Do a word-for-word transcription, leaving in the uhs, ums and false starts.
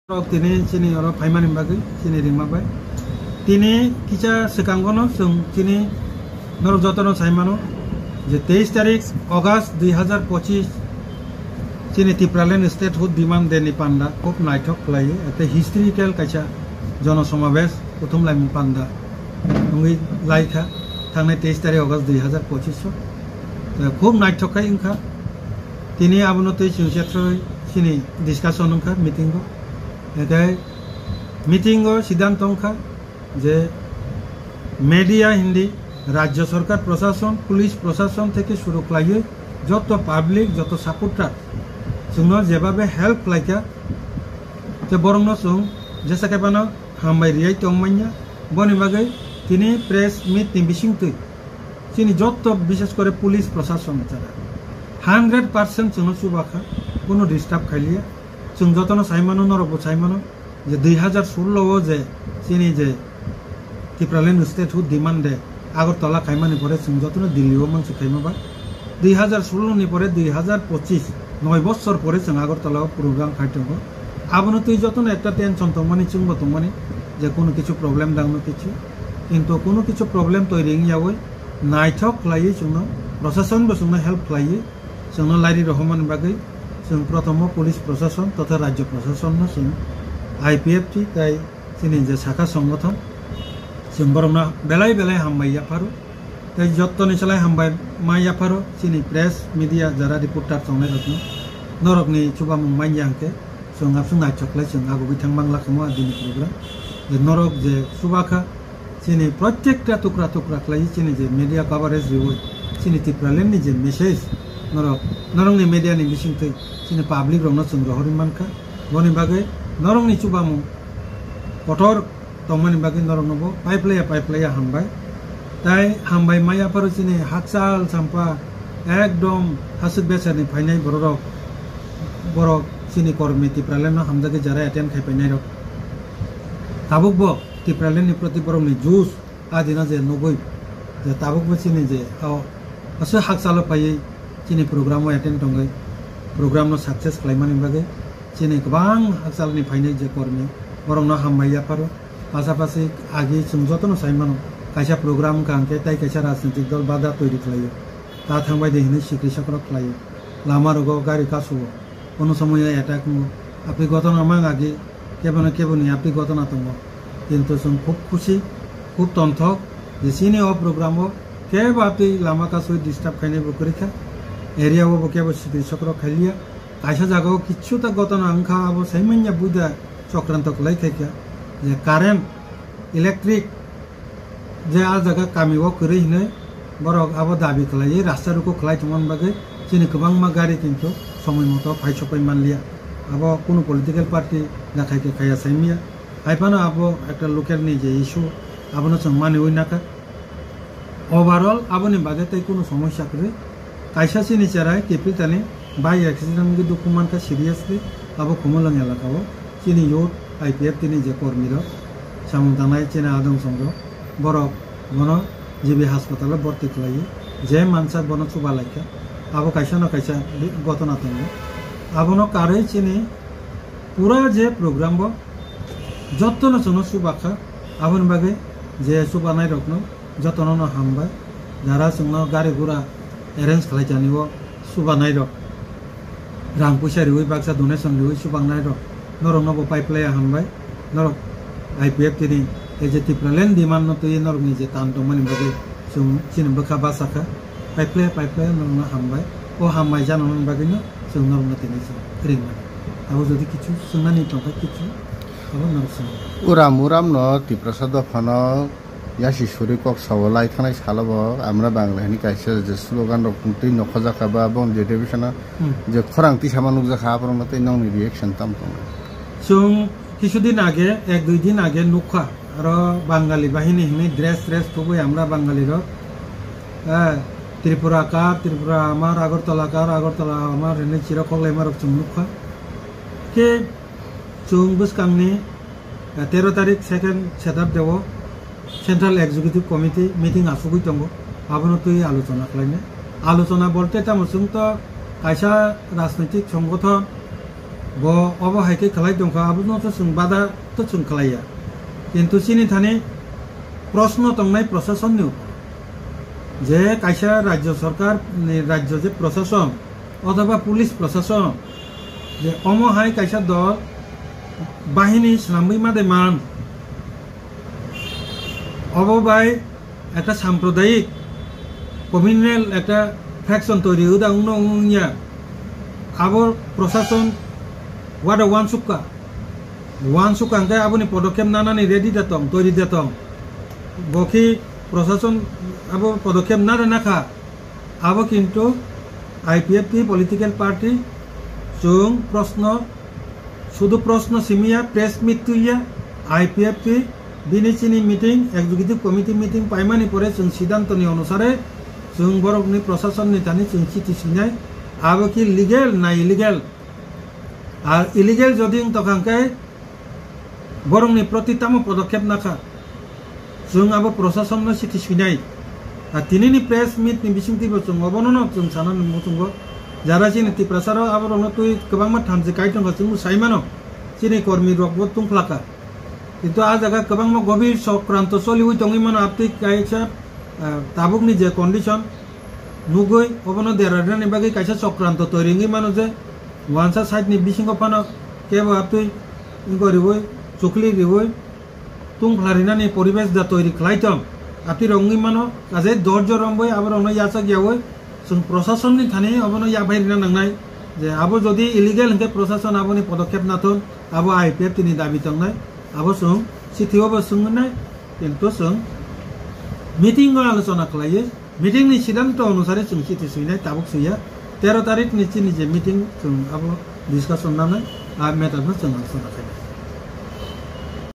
Norok tini chini oro phaimani bagwi chini ringma bai. Tini kisa swkangono chwng chini norok jotono saimano je teis tarik August dui hazar pochis chini Tipraland Statehood Demand Day ni panda khub naithok khlaiwi, ete historical kaisa jono somabesh kuthum laimung panda wngwi laikha thangnai teis tarik August dui hazar pochis o. Khub naithok khai wngkha. Tini abono twi chwng chethrwi chini discussion wngkha meeting o. Ete meeting o siddhanto wngkha je media hindi rajya sarkar prashason, police prashason theke shuru khlaiwi joto public, joto supporter chwngno jebabe help khlaikha, je borokno chwng jesa khe phano hambai riyai tongmanya. Boni bagwi tini press meet ni bisingtwi chini joto, bishes kore police prashason jara hundred percent chwngno chubakha, kuno disturb khailiya. Chwng jotono saimano, norokbo saimano je dui hazar sullo o je chini je Tipraland Statehood Demand Day Agartala khaimani pore chwng jotono Delhi o mangsi khaima ba. Dui hazar sullo ni pore dui hazar pochis, noi bochor pore chwng Agartala o program khai tongo. Abono twi jotono ekta tension tongmani, chwngbo tongmani je kuno kichu problem dangno kichu. Kintu kuno kichu problem toiri wngyawi naithok khlaiwi chwngno, prashason bo chwngno help khlaiwi chwngno lairi rohormani bagwi chwng prothomo police prashason totha rajya prashason no chwng I P F T tai chini je sakha songothon, chwng borokno belai belai hambai yapharo. Tei jottoni slai hambai ma yapharo chini press media jara reporter tongnai rokno. Norokni chubamung manya hwnkhe chwng abswk naithok khlai chwng agugwi thang mang lakha mo adini program. Je norok je chubakha chini protekta tukra tukra khlai chini je media coverage riwi chini Tipraland ni je message norok, norokni media ni bisingtwi chini public rokno chwng rohorwi mankha. Boni bagwi norokni chubamung kotor tongmani bagwi norokno bo paiplaiya paiplaiya hambai. Tai hambai maya pharo chini hakchal champa ekdom hasuk besani phainai bororok, borok chini kormi Tipraland no hamjagwi jara attend khai painai rok. Tabuk bo Tipraland ni proti borok ni juice adina je nugwi je tabuk bo chini je o aswk hakchalo phaiwi chini program o attend tongwi program no success khlaimani bagwi chini kwbang hakchalni phainai je kormi borokno hambai yapharo. Pasapasi agi chwng jotono sai mano, kaisa program wngkha hwnkhe tai kaisa rajnitik dol bada toiri khlaio, ta thangbai di hinwi sikri sokrok khlaio, lama rogo gari kasuo, kono somoyo attack wngo, aphi gotona mang agi kebono keboni aphi gotona tongo. Kintu chwng khub khusi, khub tonthok je chini o program o kebo aphi lama kasui disturb khainai bo kwrwi kha, area o bo kebo sikri sokrok khailiya. Kaisa jagao kichu ta gotona wngkha, abo sai manya buida chokranto kwlai khaikha je current, electric je a jaga kami o kwrwi hinwi borok abo dabi khlaiwi rasta ruku khlai tongmani bagwi chini kwbangma gari kintu somoi moto phai sokpai manliya. Abo kunu political party da khaikhe khaiya saimanya. Hai phano abo ekta local ni je issue, abono chwng maniwi nakha. Overall, aboni bagwi tei kunu somosya kwrwi. Kaisa chini cherai kiphiltani bike accident wngwi dukhu mankha seriously, abo Khumulwng elaka o. Chini youth I P F T ni je kormi rok, samung tangnai chini adong songrok, borok bono G B hospital o borti khlaiwi, je mansa bono chuba laikha, abo kaisa no kaisa bi-, gotona tongo. Abono karwi chini pura je program bo jotono chwngno chubakha, aboni bagwi je chubanai rokno jotono no hambai, jara chwngno gari gura arrange khlai jani o chubanai rok, rang puisa riwi baksa donation riwi chubangnai rok, norokno bo paiplaiya hambai, norok I P F T ni ei je Tipraland demand no twiwi norokni je tan tongmani bagwi chwng chini bwkha bachakha, paiplaiya paiplaiya norokno hambai, o hambai janani bagwino chwng norokno tini chwng ringmani. Abo jodi kichu swngnani tongkha kichu, abo norok swngo. Uram uram no Tiprasa dophano yasi suri kok sao lai thanai salo bo amra Bangla hini kaisa je slogan rok twi nokhajak kha ba bong je division o Hmm. je khorang tisa ma nukjak kha, aphuru no tei nokni reaction tam tong? Chwng kisudin age, ek dui din age nukha, aro Bangali bahini hinwi dress dress thubui amra Bangali rok, eh, Tripura kar, Tripura amar, Agartala kar, Agartala amar hinwi chirok koklaima rok chwng nukha. Khe chwng bwskangni, eh, tero tarik second Saturday o Central Executive Committee meeting asugwi tongo, abono twi alochona khlainai. Alochona bolte tamo chwng to kaisa rajnitik songothon Bo obo hai khe khlai tongkha, abono to chwng bada to chwng khlaiya. Kintu chini thani proshno tongnai proshasonni upor. Je kaisa rajyo sorkar ni rajyo je proshashon othoba police proshashon je omo hai kaisa dol bahini swnamwi ma de man, obo bai ekta sampradayik communal ekta faction toiri uda wngno wngya. Abo proshashon wada wansukka. Wansukka hwnkhe aboni podokkhep nanani ready da tong, toiri da tong. Bo khe proshashon abo podokkhep nada nakha. Abo kintu I P F T political party chwng proshno, sudu proshno simiya, press meet tuiya, I P F T bini chini meeting, executive committee meeting paimani pore chwng siddhanto ni onusare chwng borokni proshasonni thani chwng chithi swinai, abo khe legal na illegal? Ar illegal jodi wng tokha hwnkhe borokni proti tamo podokkhep nakha? Chwng abo proshasonno chithi swinai. Ar tinini press meet ni bisingtwibo chwng obonono chwng sana muchungo. Jara chini Tiprasaro aborokno twi kwbangma thamchi kai tongkha, chwngbo saimano. Chini kormirokbo tungphlakha. Kintu a jaga kwbangma gobir chokranto choliwi tongwi mano, abtwi kaisa, ah, tabukni je condition nugwi obono derarinani bagwi kaisa chokranto toiri wngwi mano je wansa side ni bisingo phano kebo abtwi wngwi riwi, chukli riwi, tungphla rinani poribesh da toiri khlai tong. Abtwi rok wngwi mano, kaje dorjo romwi aborokno yachak yawi chwng proshasonni thani obono yaphai rina nangnai. Je abo jodi illegal hwnkhe proshason aboni podokkhep nathon, abo I P F T ni dabi tongnai, abo chwng chithi o bo swngwi nai, kintu chwng meeting o alochona khlaiwi, meeting ni siddhanto onusare chwng chithi swinai, tabuk swiya. Tero tarik ni chini je meeting, chwng abo discussion nanai, a matter no chwng alochona khainai.